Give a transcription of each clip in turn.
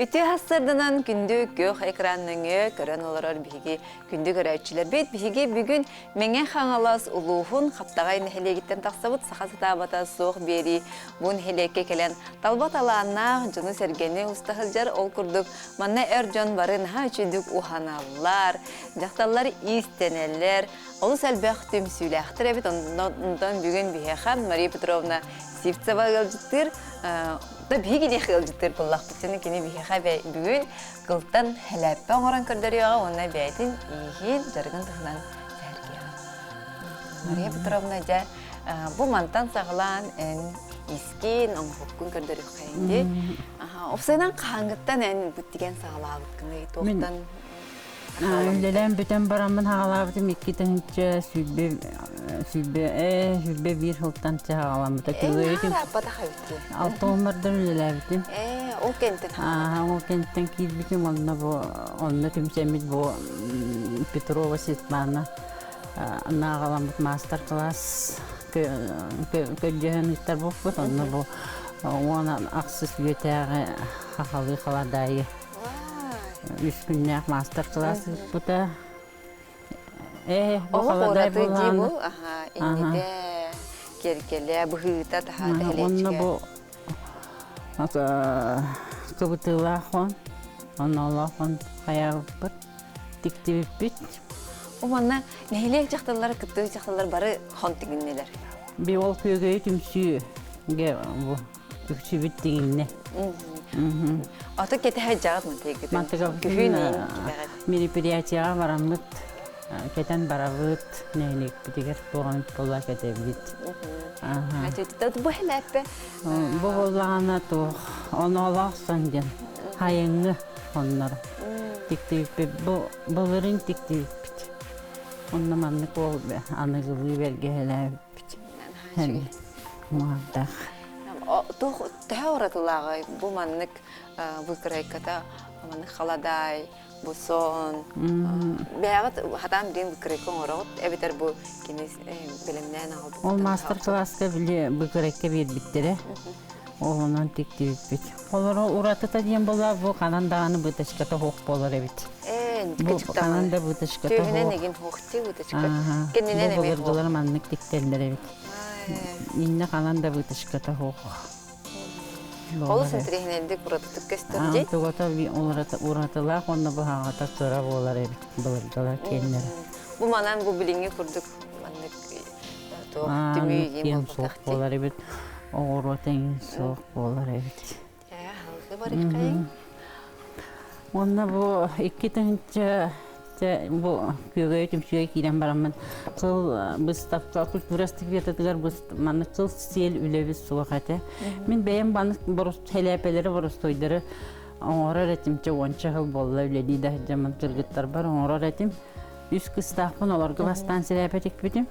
Үтүө сарсыарданан күндү күөх экран нөҥүө көрөн олорор биһиги күндү көрөөччүлэрбит. Биһиги бүгүн Мэҥэ Хаҥалас улууһун Хаптаҕай нэһилиэгиттэн тахсабыт саха сатаабата суох биэрии бу нэһилиэккэ кэлэн талба талааннаах дьону-сэргэни уста сылдьар. Ол курдук манна эр дьон бары наһаа үчүгдүк уһаналлар, дьахталлар иистэнэллэр, олус элбэх түмсүүлээхтэр эбит. Онтон бүгүн биһиэхэ Мария Петровна Сивцева ыалдьыттыыр. Да биһиги диэх ыалдьыттыыр буоллахпытына кини биһиэхэ бүгүн кылтан хэлээппэ оҥорон көрдөрүөҕэ уонна бэйэтин ииһин дьарыгын туһунан сэһэргиэҕэ. Мария Петровна дьэ бу мантан саҕалаан эн искин оҥоһуккун көрдөрүөххэйин дии. Опсайынан хаһааҥҥыттан эн бүттигэн саҕалаабыккыный туохтан Үлэлээн бүтэн бараммын хаҕалаабытым 2 сүүрбэ сүүрбэ ээ сүүрбэ биир сылтан хаҕаламмыта. Ээ, аппатах эбит Алта уоннардан үлэлээбитим. Ээ, ол кэнтэн Аа, ол кэнтэн киирбитим онно бу онно түмсэммит бу Петрова Светлана нааҕаламмыт маастар-класс көрдьөһөн ыыттар буолбут. Онно бу уон ахсыс үйэтээҕи хахалыы халадаайы Үс күннээх маастар-кылаас ыыппыта. Ээ, бу Олох халадаай ураты дии буоллаҕына бу, аха, иннитэ, киэргэлэ, быһыыта таһаата Онно хэлиэччигэ. бу кыбытыылаах он, оннолоох он хайаабыппыт, тиктибиппит. Бу манна нэһилиэк дьахталлара кыттыы дьахталлар бары хон тигиннилэр. Би ол күөгэйи түмсүүгэ бу үксүбүт тигиннэ. Аты кэтэһэ дьаҕыт мантыгытын. Мантыгабытын Күһүн кэтэҕит. мероприятияҕа бараммыт кэтэн барабыт нэһилиэкпитигэр туоҕаммыт буолла кэтэбит. Бу хэлээппэ Бу буоллаҕына туох оноолоох сон диэн хайыҥҥы оннор тиктибиппит бу былырыын тиктибиппит. Онно маннык ол аныгылыы бэргэһэлээбиппит. Муордаах. Туох төһө уратылааҕый бу маннык выкройката маннык халадаай, бу сон бэйэҕит хатаан билигин выкройка оҥороҕут эбэтэр бу кини бэлэмнээн аҕалбыт Ол маастар-кылааска били выкройка биэрбиттэрэ. Ол онон тиктибиппит. Олоро уратыта диэн буолла бу ханан даҕаны вытачката суох буолар эбит. Ээ, Бу ханан да вытачката Түөһүнэн суох. игин хуохти вытачка. Кэннинэн Бу эмиэ хуох. былыргылар маннык тиктэллэр эбит. Иннэ ханан да вытачката суох. Олус интэриэһинэйдик уратытык көстөр дии. Тугата уратылаах уонна быһаҕата кыра буолар эбит былыргылар киэннэрэ. Бу манан бу билиҥҥи курдук маннык туох түмүү киэн суох буолар эбит. Оҕуруот эҥин суох буолар эбит. Халгы барыххайыҥ. Уонна бу 2 тыһыынча бу күөгэй түмсүүгэ киирэн бараммын кыл выставка культура эстафетатыгар маннык кыл сиэл үлэбит суох этэ. Мин бэйэм маннык хэлээпэлэри боростуойдары оҥорор этим чэ уонча сыл буолла үлэлии да сылдьаммын кыргыттарбар оҥорор этим. Үс кыстаахпын олорго бастаан сэлээпэ тикпитим.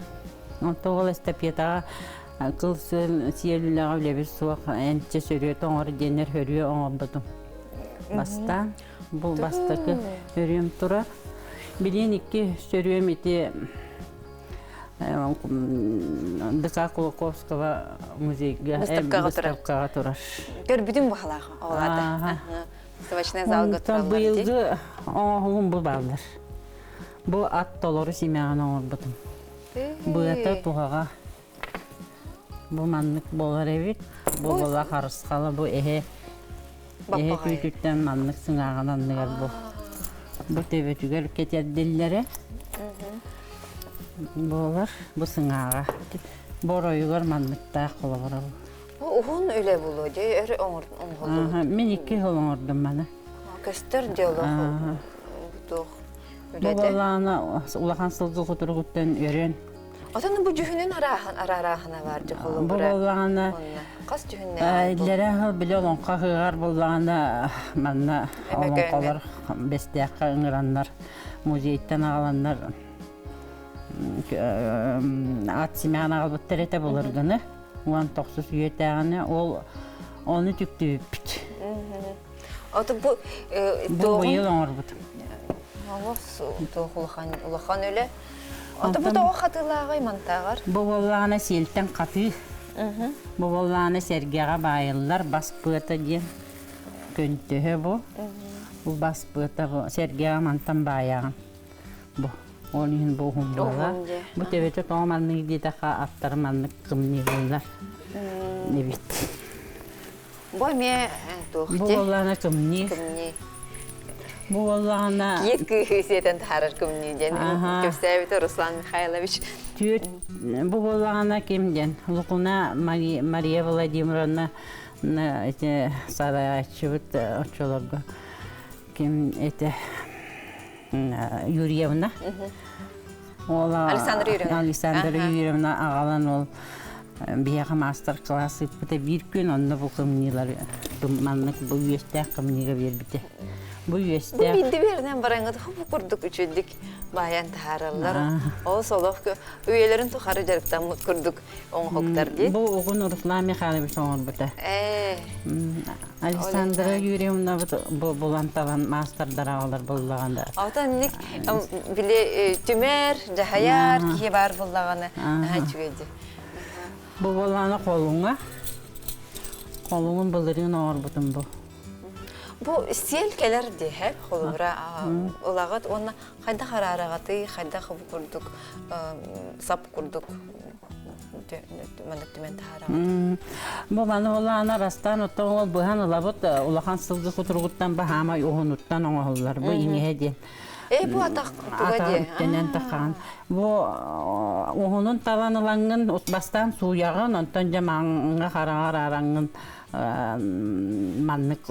Онтон ол эстафетаҕа кыл сиэл үлэҕэ үлэбит суох энчэ сөрүөтэ оҥор диэннэр хөрүө оҥорбутум. Бастаан бу бастакы өрүөм турар. Билиэн икки сөрүөм ити ДК Кулаковского музейга выставкаҕа турар. Көрбүтүм баһалаах оҕолоото. Выставочный залга тураллар. Быйылгы оҥоһугум бу бааллар. Бу ат толору симэҕин оҥорбутум. Быата туһаҕа Бу маннык буолар эбит. Бу була харысхала бу эһэ эһэ түүтүттэн маннык сыҥааҕын анныгар бу бу төбөтүгэр кэтэрдиллэрэ буолар бу сыҥааҕа. Боройугар манныктаах холобура бу. Бу уһун үлэ буолуо дии өр оҥоһуллубут. Мин икки сыл оҥордум маны. Көстөр диалог туох Бу үлэтэ. буоллаҕына улахан сылгы кутуругуттан өрөн Отон бу дьүһүнүн арааһын арааһына баар Бу холобура. буоллаҕына Хас дьүһүннээх бу? Иллэрэ сыл били олоҥхо ыһыаҕар буоллаҕына манна олоҥхолор Бэстээххэ ыҥыраннар музейтан аҕаланнар ат симэҕин аҕалбыттар этэ былыргыны 19 үйэтээҕини ол ону түктүбүппүт. Ото бу Бу быйыл оҥорбутум. Олус туох улахан улахан үлэ. Ото бу тоҕо хатыылааҕый мантааҕар? Бу буоллаҕына сиэлтэн хатыы. Бу буоллаҕына сэргэҕэ баайыллар бас быата диэн. Көнтөһө бу. Бу баспыта бу сэргэҕэ мантан баайаҕын. Бу ол иһин бу уһун буолар. Бу төбөтө тоҕо маннык диэтэххэ аттары маннык кымньыыллар эбит. Бу эмиэ туох Бу буоллаҕына кымньыы. Кымньыы. Бу буоллаҕына Киит кыыһы сиэтэн таһаарар кымньыы диэн кэпсээбитэ Руслан Михайлович. Түөрт бу буоллаҕына ким диэн Лукуна Мария Владимировна ити салайааччыбыт оччолорго ким этэ Юрьевна. Ол Александра Юрьевна. Александра Юрьевна аҕалан ол биһиэхэ маастар-класс ыыппыта биир күн онно бу кымньыылары маннык бу үөстээх кымньыыга биэрбитэ. Бу Бу үөстээх биирдэ биэринэн бараҥҥыт бу курдук үчүгдүк баайан таһаараллар. Ол солох үйэлэрин тухары дьарыктаммыт курдук оҥоһуктар дии. Бу угун Руслан Михайлович оҥорбута. Ээ. Александра Юрьевна бу булан талан маастардар аҕалар буллаҕына. Алтан ник били түмэр, дьаһайар киһи баар буллаҕына наһаа үчүгэй дии. Бу буоллаҕына холуҥа. Холуҥун былырыын оҥорбутум бу. Бу сиэл кэлэр диэһэ, холобура ылаҕыт уонна хайдах араараҕатый, хайдах бу курдук сап курдук маннык түмэн таһаараҕыт? Бу маны олаана бастаан оттон ол быһан ылабыт улахан сылгы кутуругуттан баһаамай уһунуттан оҥоһуллар бу иҥэһэ диэн. Э бу атах туга диэ? Үктэнэн тахаан. Бу уһунун талан ылаҥҥын бастаан сууйаҕын, онтон дьэ маҥҥа хараҥар араҥҥын маннык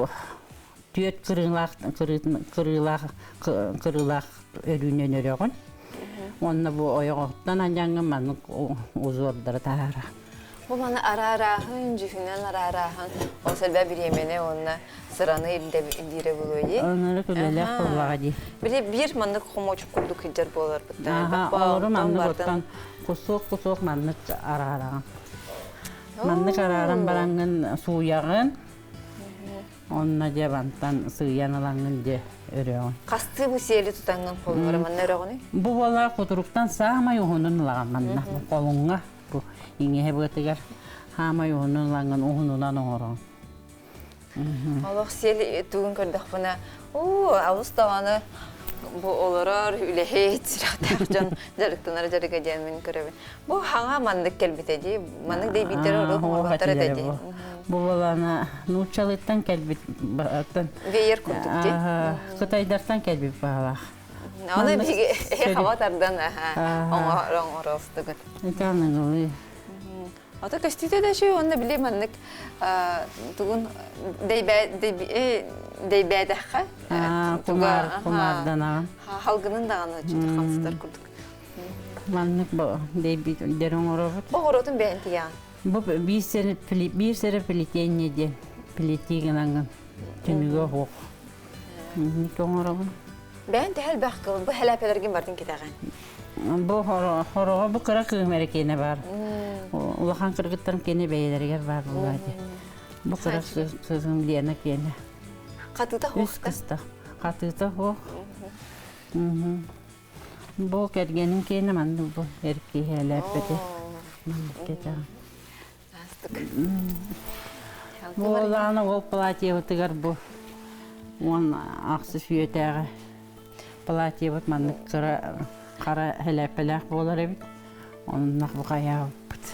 түөрт кырыылаах кырыылаах кырыылаах өлүүнэн өрөҕүн. Уонна бу ойоҕоттон анньаҥҥын маннык узордары таһаара. Бу маны араарааһын, дьүһүнэн араарааһын, ол сэлбэ бириэмэни уонна сыраны ирдиирэ буолуо дии. Онору үлэлээх буоллаҕа дии. Били биир маннык хомуочук курдук сылдьар буоларбыт. Аха, олору маннык оттон кусуок-кусуок маннык араараҕын. Маннык арааран бараҥҥын сууйаҕын, онно дьэ мантан сыыйан ылаҥҥын дьэ өрөҕүн. Хастыы бу сиэли тутаҥҥын холуора манна өрөҕүнүй? Бу буолар кутуруктан саамай уһунун ылаҕын манна холуҥҥа бу иҥэһэ быатыгар хаамай уһунун ылаҥҥын уһунунан оҥороҕун. Олох сиэл тугун көрдөхпүнэ, уу, алыс даҕаны бу олорор үлэһит, сүрэхтээх дьон дьарыктанар дьарыга диэн мин көрөбүн. Бу хаҥа маннык кэлбитэ дии, маннык дэйбиттэр ордук оҥорботтор этэ дии. Бу буолана нууччалыттан кэлбит Веер курдук дии. Кытайдартан кэлбит баҕалаах. Аны биһиги хаба тардан оҥоростугут. Это аныгылыы. Ата көстүүтэ да үчүгэй уонна били маннык тугун дэйбээтэххэ туга кумаарданаҕын халгынын даҕаны хамсатар курдук. Маннык дэйбит дэр оҥоробут. Оҕуротун бэйэн тигэҕин. Бу биир сэрэ плетение диэн плети гынаҥҥын түмүгэ оһуох. Оҥоробун. Бэйэн төһө элбэх кыл бу хэлээпэлэргин бартын кэтэҕин? Бу хороҕо бу кыра кыым эрэ киэнэ баар. Улахан кыргыттарым киэнэ бэйэлэригэр баар буолла дии. Бу кыра кыым Лена киэнэ. Хатыыта Үс кыста. Хатыыта суох. Бу кэргэним киэнэ маннык бу эр киһи элээппэти. Маннык кэтэҕин. Астык. Буолаана ол платьебытыгар бу 16 үйэтээҕи платьебыт маннык кыра хара хэлээппэлээх буолар эбит. Онно бу хайаабыппыт.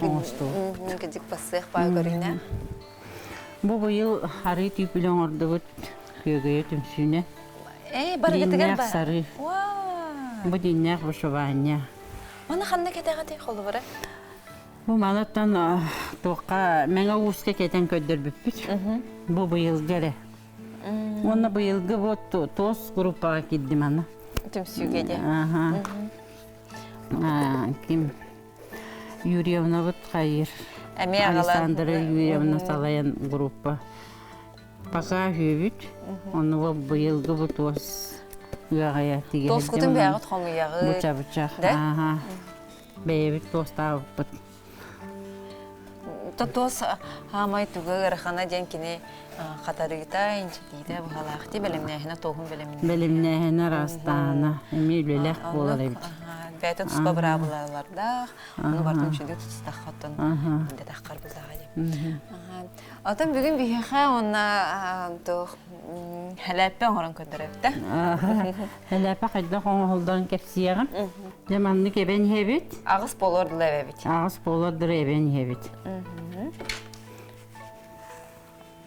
Оҥостубуппут. Кыдьык бассыах баа көрүнэ. Бу быйыл арыы түүпүлэ оҥордубут күөгөйө түмсүүнэ. Ээ, барыгытыгар Диннээх сарыы. Бу диннээх вышивание. Маны ханна кэтэҕитий холобура? Бу малаттан туохха Мэҥэ Ууска кэтэн көрдөрбүппүт. Бу быйылгы эрэ. Уонна быйылгы бу туос группаҕа киирдим аны. Түмсүүгэ дии. Ким Юрьевнабыт хайыр. Эмиэ Александра Юрьевна салайан группа. Пока үһүбүт. Ону бу быйылгы бу туос ыаҕайа тигэһирдим. Туоскутун бэйэҕит хомуйаҕыт. Буча-буча. Ааха. Бэйэбит туостаабыппыт. Туос хаамай туга ыарахана диэн кини хатарыыта, инчитиитэ быһалаах дии бэлэмнээһинэ туоһун бэлэмнээһинэ. Бэлэмнээһинэ араастаана эмиэ үлэлээх буолар эбит. Бэйэтэ туспа быраабылалардаах, ону барытын үчүгэйдик тутустахха оттон дэтэххэр буллаҕа дии. Оттон бүгүн биһиэхэ уонна туох хэлээппэ оҥорон көрдөрөбүт да? Хэлээппэ хайдах оҥоһулларын кэпсиэҕим. Дьэ маннык эбэн иһэбит. Аҕыс буолуор дылы эбэбит. Аҕыс буолуор дылы эбэн иһэбит.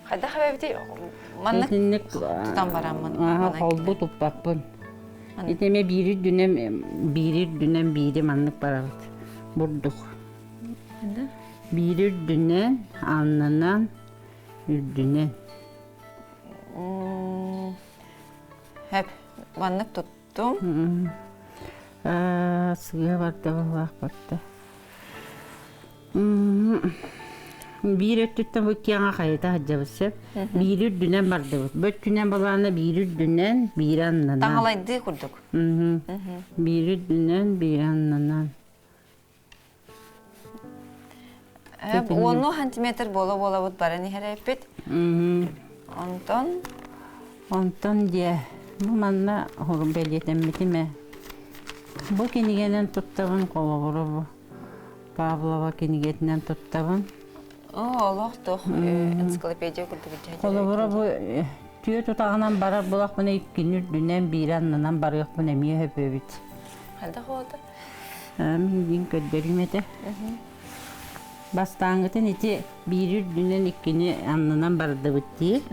Хайдах эбэбитий? Маннык Итинник тутан бараммын. Холбу туппаппын. Ити эмэ биир үрдүнэн биир үрдүнэн биири маннык барабыт. Бурдук. Биир үрдүнэн, аннынан, үрдүнэн. Хэп, маннык туттум. Сыа барда баһылаах барда. Биир өттүттэн бу киэҥэ хайыта сылдьабыт сөп. Биири үрдүнэн бардыбыт. Бу өттүнэн балаана биири үрдүнэн, биири аннынан. Таҥалайдыы курдук. Биири үрдүнэн, биири аннынан. Уонну сантиметр буола-буолабыт баран иһэр эппит. Онтон Онтон диэ, бу манна бэлиэтэммитим ээ. Бу кинигэнэн туттабын холобура бу. Павлова кинигэтинэн туттабын. Оо, олох туох энциклопедия курдук Холобура бу түө тутаҕынан барар булахпына иккини үрдүнэн биири аннынан барыахпын эмиэ сөп эбит. Хайдах оҕото? Миигин көрдөрүүм этэ. Бастааҥҥытын ити биири үрдүнэн иккини аннынан бардыбыт дии.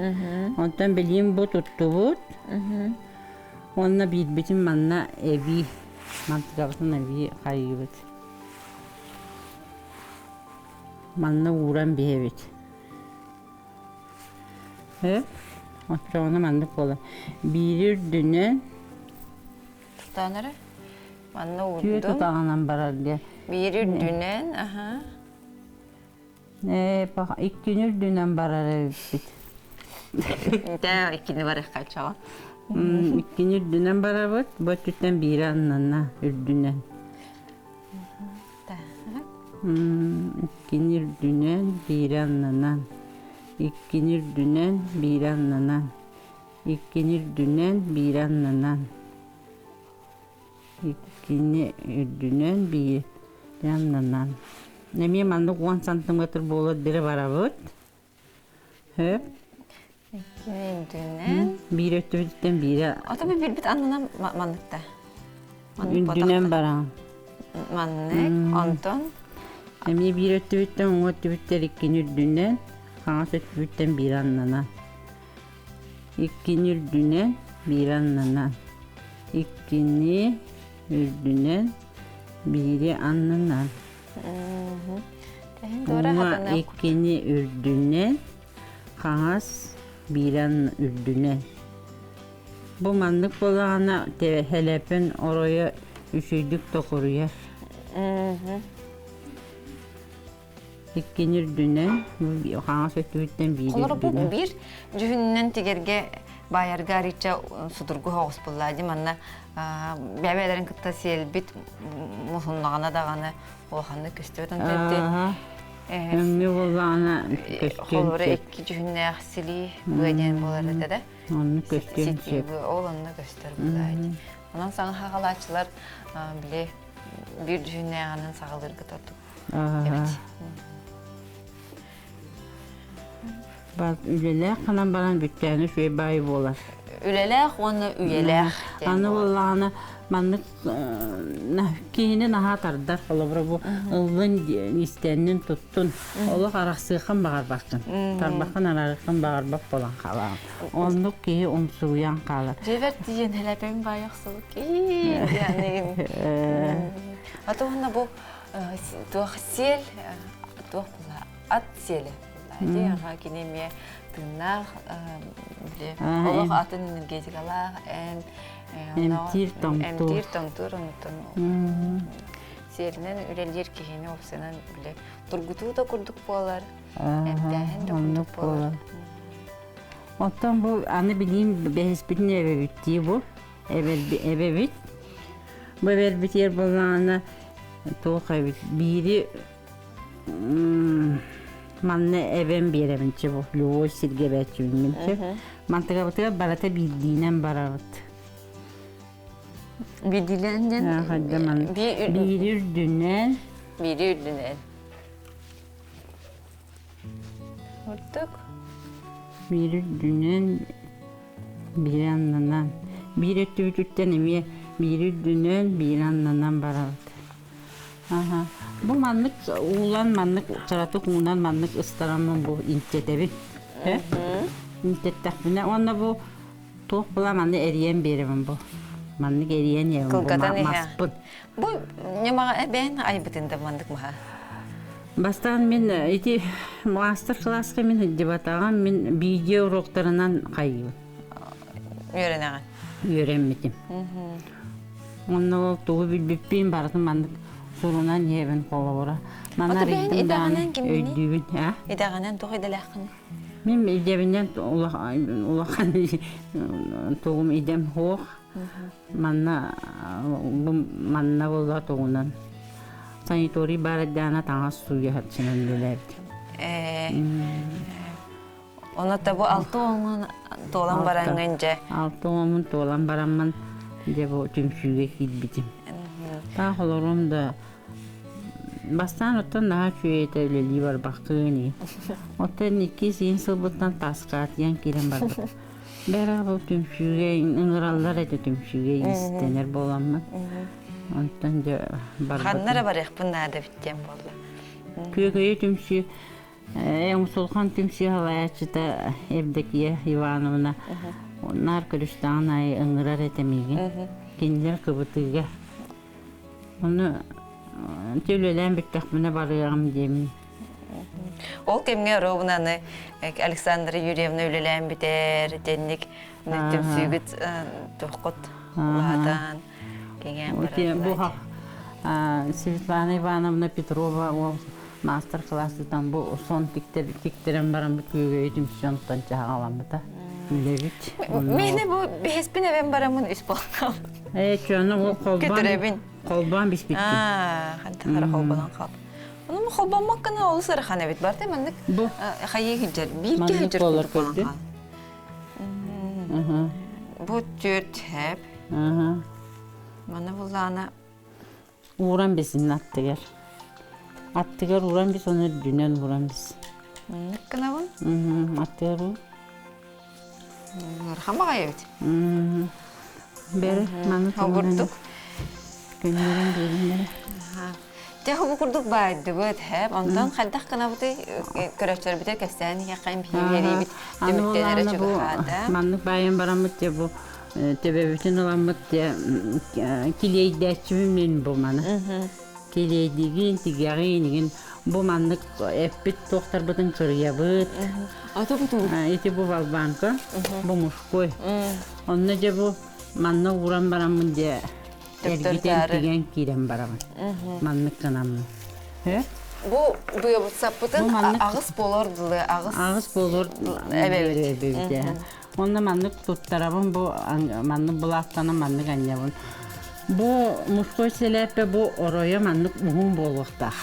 Онтон билиим бу туттубут. Уонна биирбитин манна эбии мантыкабытын эбии хайыыбыт. Манна ууран биһэбит. Э? Оччоҕуна маннык буолар. Биири үрдүнэн Тутаан эрэ. Манна Түө уурдум. тутаҕынан барар диye. Биири үрдүнэн, аха. Ээ, иккини үрдүнэн барар эбиппит. Дэ, иккини барыахха чаҕа. Иккини үрдүнэн барабыт, бу өттүттэн биири аннана үрдүнэн. Иккини үрдүнэн, биири аннанан. Иккини үрдүнэн, биири аннанан. Иккини үрдүнэн, биири аннанан. Иккини үрдүнэн, биири аннанан. Эмиэ маннык 10 сантиметр буолар дире барабыт. Хөп. Иккини үрдүнэн. Биир өттүбүтүттэн биирэ. Ото би билбит аннынан манныкта. Үрдүнэн бараҕын. Маннык, онтон Эмиэ биир өттүбүттэн уҥа өттүбүттэр иккини үрдүнэн, хаҥас өттүбүттэн биир аннынан. Иккини үрдүнэн, биир аннынан. Иккини үрдүнэн, биири аннынан. Уҥа иккини үрдүнэн, хаҥас биирэн үрдүнэн. Бу маннык буоллаҕына хэлэпин оройо үчүйдүк токуруйар. Иккини үрдүнэн, хаҥас өттүбүттэн биири Холоро бу үрдүнэн. биир дьүһүнүнэн тигэргэ баайарга арыычча судургу соҕус буолла дии манна бэйэлэрин кытта сиэлбит муһуннаҕына даҕаны улаханнык көстүбэт онтон Өҥнү буоллаҕына көстүөн холобура сөп. икки дьүһүннээх силии быа диэн буолар этэ да Оннук көстүөн сөп. ол онно көстөр буолаа Онон саҥа хаҕалааччылар били биир дьүһүннээҕинэн саҕалыыргыт ордук эбит. Үлэлээх ханан баран бүттээнэ үчүгэй баайы буолар. Үлэлээх уонна үйэлээх диэн Аны буолар. буоллаҕына маннык киһини наһаа тардар холобура бу ыллын истэннин туттун олох арахсыаххын баҕарбаккын тарбаххын араарыаххын баҕарбат буолан хаалаҕын оннук киһи умсугуйан хаалар Дьиэбэр тиийэн хэлэпэм баайахсыбыт А то уонна бу туох сиэл туох була ат сиэлэ була кини эмиэ тыыннаах били олох атын энергетикалаах эм эмтиир тоҥтуур эмтиир тоҥтуур онтон сиэлинэн үлэлиир киһини опсанан били тургутуу да курдук буолар эмтээһин да курдук буолар Оттон бу аны билиим бэһиспитин эбэбиттии бу эбэбит. Бу эбэрбитигэр буоллаҕына туох эбит биири манна эбэм биэрэбинчи бу любой сиргэ эбээччибин мин мантыгабытыгар барыта биирдиинэн барабыт. Биирдиилээн диэн Биири үрдүнэн. Биири үрдүнэн. Ордук. Биири үрдүнэн, биири аннынан. Биир өттүбүтүттэн эмиэ биири үрдүнэн, биири аннынан барабыт. Аха. Бу маннык уулан маннык кыратык уунан маннык ыстараммын бу инчэтэбин. Инчэттэхпинэ уонна бу туох була манны эрийэн биэрэбин бу. Маннык эрийэн иһэбин бу маспын. Бу ньымаҕа эбээн айбытын да маннык маһа. Бастаан мин ити маастар-кылааска мин сылдьыбатаҕым, мин видео уроктарынан хайыыбын. Үөрэнэҕин? Үөрэммитим. Онно ол тугу билбиппин барытын маннык сурунан иһэбин холобура. Манна арыйдым даҕаны өйдүүбүн. Идэҕинэн туох идэлээххиний? Мин идэбинэн улахан тугум идэм суох. Манна бу манна буолла тугунан санаторий баар эрдэҕинэ таҥас сууйа сылдьан үлэлээбит. Ону бу алты уоҥун туолан бараҥҥын дьэ. Алты уомун туолан бараммын дьэ бу түмсүүгэ киирбитим. Таах олорум да бастаан оттон наһаа үчүгэй этэ үлэлии барбаккын ии. Оттон икки сиин сылбыттан таскаатыйан киирэн барбыт. Бэрэ бу түмсүүгэ ыҥыраллар этэ түмсүүгэ иистэнэр буоламмын. Онтон дьэ барбытым. Ханна эрэ барыахпын наада эбит диэн буолла. Күөкэйи түмсүү Умсулхан түмсүү салайааччыта Евдокия Ивановна наар көрүстэҕин аайы ыҥырар этэ миигин. Кинилэр кыбытыыга. Ону үлэлээн бүттэхпинэ барыаҕым диэммин. Ол кэмҥэ ровнаны Александра Юрьевна үлэлээн бүтэр, итинник түмсүүгүт туоххут улаатан, кэҥээн барар. Светлана Ивановна Петрова ол маастар-кылаастан бу сон тиктэрэн баран бу күөгэйи түмсэн онтон чаҕаламмыта үлэбит. Миэнэ бу биһиспин эбэн бараммын үс буоллам. Ээ, чону ол холбоон холбоон биспиккин. Аа, хантан хара холбонон хаал. Ону холбоммоккына олус ыарахан эбит. Барта маннык Бу хайыы сылдьар, биир киһи маннык сылдьар буолар курдук буолан көрдүн. хаал. Бу түөрт хэп. Маны буллаана Ууран бисин аттыгар. Аттыгар ууран бис, оны үрдүнэн ууран бис. Маннык гынабын. Аттыгар уу. Ыарахан баҕайы эбит. Бэрэ, маны Обурдук. Көннөрөн биэрин Дьэ, бу курдук баайдыбыт, хэп. Онтон хайдах гынабытый көрөөччүлэрбитэ кэпсээн иһиэххэйин биһиги түмүктэн эрэ чугаһаата. Маннык баайан бараммыт дьэ бу төбөбүтүн ыламмыт дьэ килиэйдээччибин мин бу маны. Килиэйдигин, тигэҕин игин бу маннык эппит туохтарбытын кырыйабыт. Ити бу балбанка, бу мужской. Онно дьэ бу манна ууран бараммын дьэ эргитэн тигэн киирэн барабын. Маннык гынаммын. Бу быабыт саппытын аҕыс болор дылы аҕыс аҕыс болор эбэбит. Онно маннык туттарабын бу маннык булаактанан маннык анньабын. Бу мужской сэлээппэ бу оройо маннык уһун буолуохтаах.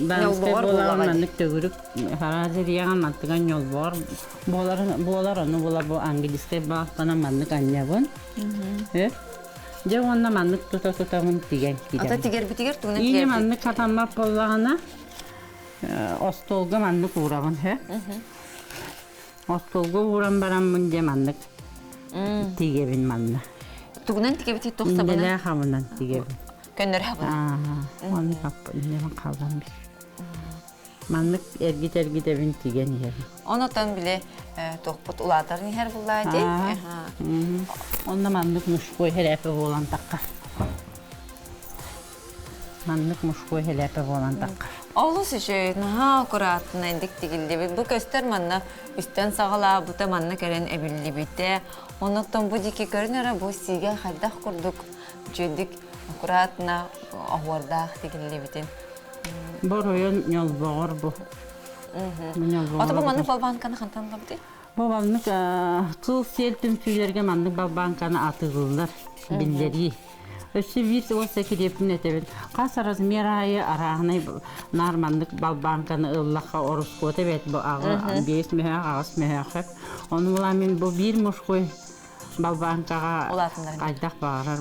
Баанскай буолаҕын маннык төгүрүк хараазырыйаҕын мантыган ньолбоор буолар буолар ону була бу английскай баахтанан маннык анньабын. Дьэ уонна маннык тута тутабын тигэн киирэн. Ата тигэрбитигэр тугунан Иини маннык хатаммат буоллаҕына остуолга маннык уурабын хэ. Остуолга ууран бараммын дьэ маннык тигэбин манна. Тугунан тигэбитий туох сабынан? Иннэлээх хабынан тигэбин. Көннөрү хабынан. Оны иннэбин халлан бир. Маннык эргит-эргитэбин тигэн иһэбин. Онотон били туохпут улаатарын иһэр буллаа дии. Онно маннык мужской хэрээпэ буолан таххар. Маннык мужской хэлээпэ буолан таххар. Олус үчүгэй, наһаа аккуратнайдык тигиллибит. Бу көстөр манна үстэн саҕалаабыта, манна кэлэн эбиллибитэ. Оннуктан бу диэки көрүн эрэ бу сиигэ хайдах курдук үчүгэйдик аккуратно оһуордаах тигиллибитин. Бу оройон ньолбоҕор бу. Ото бу маннык балбаанканы хантан ылабытый? Бу маннык кыл сиэл түмсүүлэргэ маннык балбааҥканы атыылыыллар биллэрии. Өссө биир уоса килиэппин этэбин. Хас размер аайы арааһынай наар маннык балбааҥканы ыллахха ороскуота эбээт бу аҕы биэс мөһөөх, аҕыс мөһөөх. Ону була мин бу биир мужской. Балбааҥкаҕа хайдах баҕарар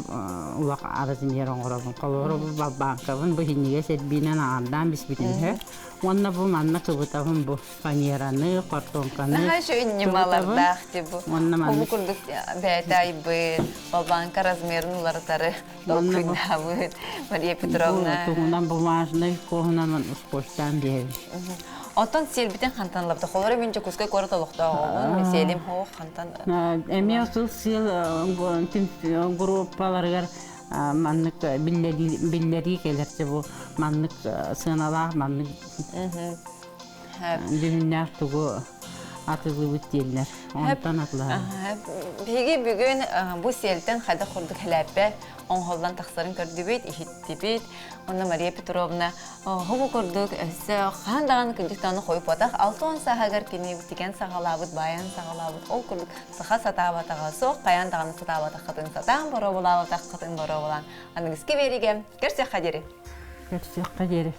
улах размер оҥоробун. Холобура бу балбааҥкабын бу иһинньигэс эрбиинэн аҥардаан биспитин үһү. Уонна бу манна кыбытабын бу фанераны, картонканы. Наһаа үчүгэй ньымалардаах ти бу. Бу курдук бэйэтэ айбыт, балбааҥка размерын уларытары толкуйдаабыт Мария Петровна. Тугунан бумажный куоһунан скотчтаан биэрэбин. Оттон сиэлбитин хантан ылабыт? Холоро мин Дьокуускай куорат олохтооҕобун, мин сиэлим хоох хантан? Эмиэ сыл сиэл группаларыгар маннык биллэрии кэлэрчэ бу маннык сыаналаах маннык дьүһүннээх тугу атылыыбыт дииллэр. Онтон атылаһар. Биһиги бүгүн бу сиэлтэн хайдах курдук хэлээппэ оҥоһуллан тахсарын көрдүбүт, иһиттибит. Онно Мария Петровна бу курдук өссө хаһан даҕаны кырдьык даҕаны хойуппатах 60 сааһыгар кини тигэн саҕалаабыт, баайан саҕалаабыт. Ол курдук саха сатаабатаҕа суох, хайаан даҕаны сатаабатаххытын сатаан боруобалаабатаххытын боруобалаан аныгыскы биэриигэ көрсүөххэ диэри. Көрсүөххэ диэри.